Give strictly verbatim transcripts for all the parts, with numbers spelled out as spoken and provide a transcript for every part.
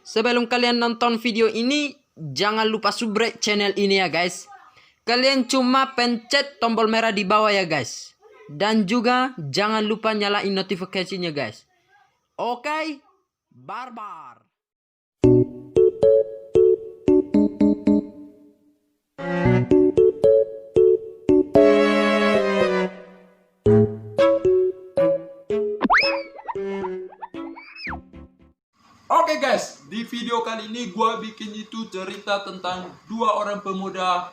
Sebelum kalian nonton video ini, jangan lupa subscribe channel ini ya guys. Kalian cuma pencet tombol merah di bawah ya guys. Dan juga jangan lupa nyalain notifikasinya guys. Oke, barbar. Oke guys, di video kali ini gua bikin itu cerita tentang dua orang pemuda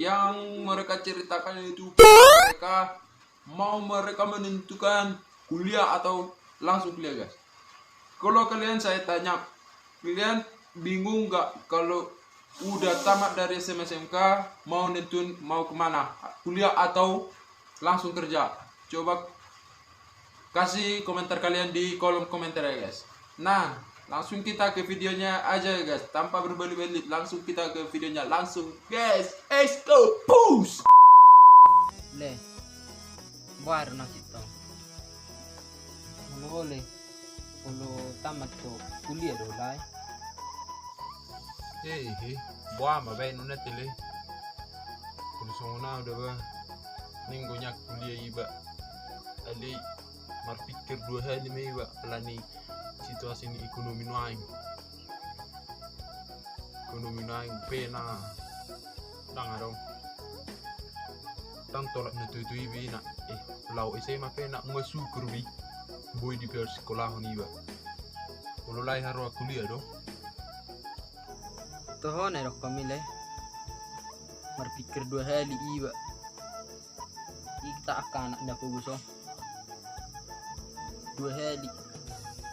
yang mereka ceritakan itu mereka mau mereka menentukan kuliah atau langsung kuliah guys. Kalau kalian saya tanya, kalian bingung nggak kalau udah tamat dari S M A S M K mau nentuin mau kemana? Kuliah atau langsung kerja? Coba kasih komentar kalian di kolom komentar ya guys. Nah, langsung kita ke videonya aja ya guys. Tanpa berbalik-balik, langsung kita ke videonya langsung guys. Let's go, push. Le, boha do nasib tong? Molo ho le, molo tamat do kuliah do lai. Hehe, boha ma baen on ate le. Molo songon au da ba, naeng do nian kuliah iba. Alai marpikir dua hali ma iba alani situasi ni ekonomi nuaeng. Ekonomi nuaeng pe na ndang adong. Ndang tolap na tutu iba ina. Eh, laho S M A pe na nga syukur be. Boi dipersikolahon iba. Molo lai haroa kuliah do. Toho na idokkon mi le. Marpikir dua hali iba. Ita angka anak na pogos on. Dua hali.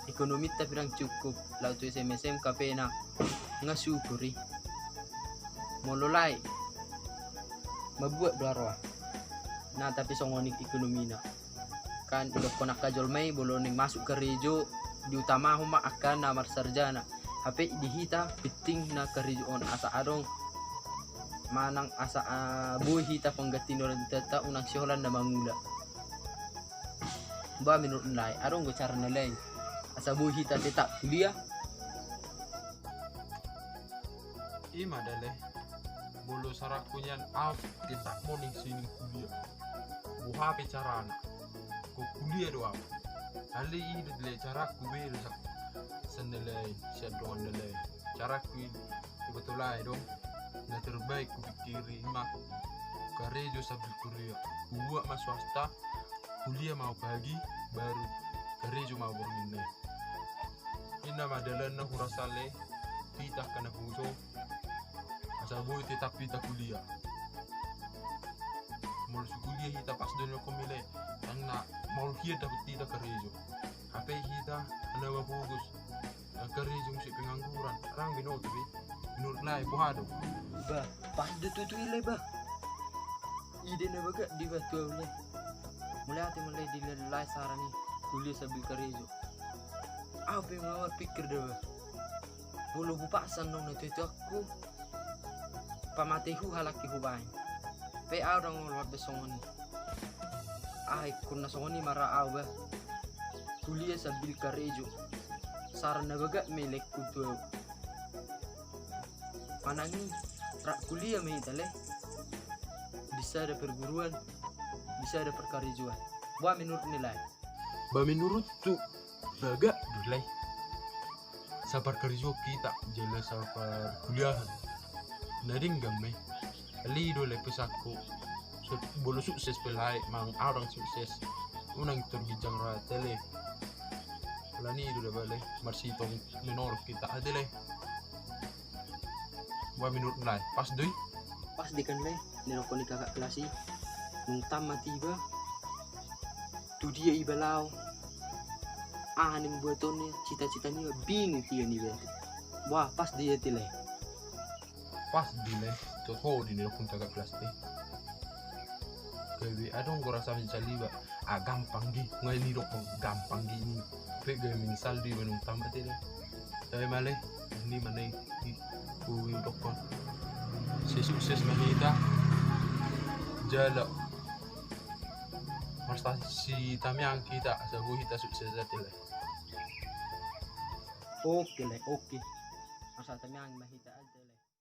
Ekonominta pe ndang cukup. Laho tu S M A S M K pe na nga syukur i. Molo lai. Mabuat do haroa. Na tapi songon i ekonomina. Kan didokkon angka jolma i molo naeng masuk karejo diutamahon ma angka na marsarjana. Hape di hita penting na karejo on asa adong manang asa, ah, boi hita pangganti ni orang tuanta unang siholan na mangula. Boha menurutmu lai, adong do cara na lain asa boi hita tetap kuliah? Ima da le, molo saranku nian au tetap molo sining kuliah. Boha pe carana, ho kuliah do au. Alai i do le caranku be do sak-, sian na lain, sian dongan na lain. Caranku i, iba tolai do na terbaik kupikiri ima karejo sambil kuliah. Hubuat ma swasta, kuliah ma au pagi, baru karejo ma au borngin nai. Ima dalanna hurasa le, tu hita angka na pogos on, asa boi tetap hita kuliah. Molo so kuliah hita pas do nian komi le, karena molo hian dapot hita karejo. Hape hita na mapogos, karejo muse pengangguran, ndang binoto be. Menurut lai boha do? Bah, pas do tutu i le bah. Ide na bagak do i bah tu au le. Mauliate ma le di le lai saran i, kuliah sambil karejo. Au pe nga marpikir da bah. Molo hupaksa annon na tuatuangku, pamateihu halak i hubaen. Pe au ndang olo be songon i. Aha ingkon na songon i ma ra au bah. Kuliah sambil karejo. Saran na bagak ma i le ingkon tu au. Manang i, rap kuliah ma hita le. Di sada perguruan, di sada perkarejoan. Boha menurutmu lai? Bah menurutku bagak do lai. Saparkarejoan hita jala saparkuliahan. Na denggan ma i. Alai i do lai pesanku. Su-, molo sukses pe lai, manang au ndang sukses, unang tor ginjang roha hita le. Alani i do da bah le, marsitongtong menolong hita ate le. Boha menurutmu lai, pas do i? Pas do i kan le, na nidokkon ni kakak kelas i. Nunga tamat iba, tu dia iba laho, aha naeng buatonna, cita-citana iba, bingung hian iba. Boha, pas do i ate le? Pas do i le, toho do i na nidokkon kakak kelas i. Gabe adong do rasa menyesal iba. Ah, gampang do i, nga i nidokkon gampang do i. Pe gabe menyesal do iba nunga tamat i le. Tahe ma le, i ma na i, i, hudokkon. Sai sukses ma hita. Jala marsitamiang hita, asa boi hita sukses ate le. Oke le, oke. Masa tamiang ma hita aja le.